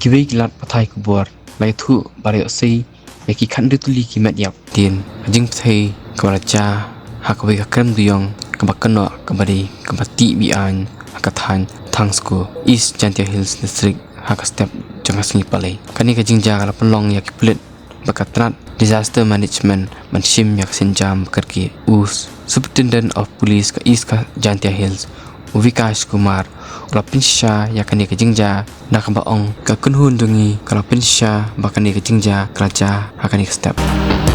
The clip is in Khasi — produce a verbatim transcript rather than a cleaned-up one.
Kiwei ki lad pathai khubor la ïathuh ba la ïohsei ïa ki khathynriew tylli ki met ïap. Hadien ka jingpyrthei kaba la jia ha kawei ka krem dujong kaba kynnoh kaba dei kaba tih beaiñ ha ka thaiñ Thangsko, East Jaintia Hills District, ha ka step jong ka sngi Palei. Kane ka jingjia ka la pynlong ïa ki pulit bad ka tnat Disaster Management ban shim ïa ka sienjam ba kyrkieh. U Superintendent of Police ka East Jaintia Hills, u Vikash Kumar, u la pynshisha ïa kane ka jingjia, na kaba ong ka kynhun jong ngi ka la pynshisha ba kane ka jingjia ka la jia ha kane ka step.